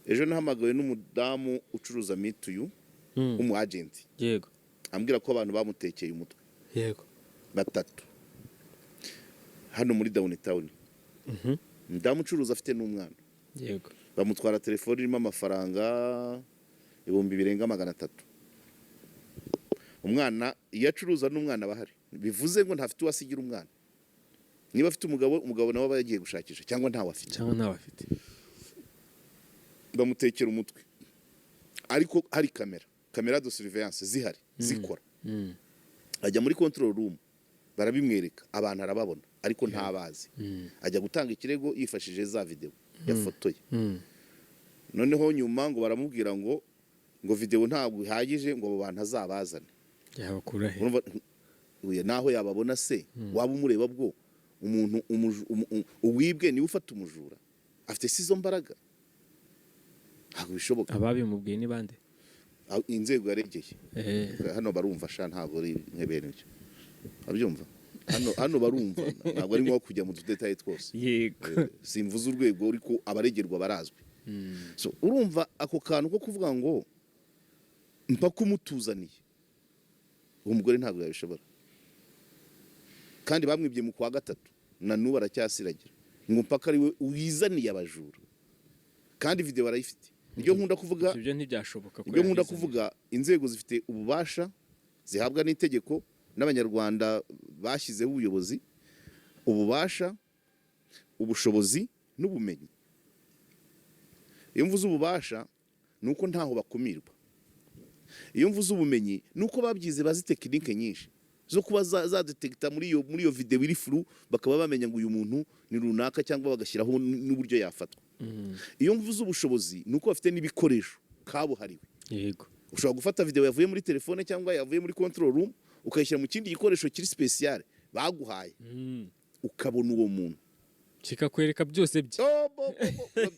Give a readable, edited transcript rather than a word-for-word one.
Ejo nahamagawe n'umudamu ucuruza mituyu, w'umu agent, ambwira ko abantu bamutekeye umutwe batatu hano muri downtown. Umudamu ucuruza, afite n'umwana. Bamutwara telefone irimo amafaranga 300,000. Umwana iyo acuruza n'umwana aba ahari, bivuze ngo ntafite uwo asigira umwana. Niba afite umugabo, umugabo nawe aba yagiye gushakisha, cyangwa ntawe afite. Cyangwa ntawe afite. Bamutekera umutwe, ariko hari caméra de surveillance zihari zikora. Ajya muri control room, barabimwereka, abantu arababona ariko ntabazi. Ajya gutanga ikirego yifashishije za video yafotoye. Noneho nyuma ngo baramubwira ngo video ntabwo ihagije, ngo abo bantu azabazane. Yabakura he? Urumva, uya naho yababona se? Waba umureba bwo umuntu uwibwe niwe ufata umujura? Afite si izo mbaraga? Ntabwo bishoboka. Ababimubwiye ni bande? Ah, inzego yaregeye. Hano barumva sha, ntabwo ari nk'ebene ibyo abyumva hano barumva, ntabwo ari ngombwa kujya mu tudétails twose. Simvuze urwego, ariko abaregerwa barazwi. So urumva ako kantu ko kuvuga ngo mpaka umutuzaniye uwo mugore, ntabwo yabishobora. Kandi bamwibye mu kwa gatatu, na n'ubu aracyasiragira ngo mpaka ari we wizaniye abajura, kandi video barayifite. Nibyo nkunda kuvuga. Ibyo ntibyashoboka ko Ibyo nkunda yabizanye. kuvuga, inzego zifite ububasha zihabwa n'itegeko n'Abanyarwanda bashyizeho ubuyobozi, ububasha, ubushobozi n'ubumenyi. Iyo mvuze ububasha ni uko ntaho bakumirwa. Iyo mvuze ubumenyi ni uko babyize, bazi techniques nyinshi zo kuba zadetecta muri iyo video iri flou, bakaba bamenya ngo uyu muntu ni runaka, cyangwa bagashyiraho n'uburyo yafatwa. Iyo mvuze ubushobozi ni uko bafite n'ibikoresho kabuhariwe. Ushobora gufata video yavuye muri telefone cyangwa yavuye muri control room, ukayishyira mu kindi gikoresho kiri spécial baguhaye, ukabona uwo muntu. Kikakwereka byose bye. Oh, bo, bo, bo.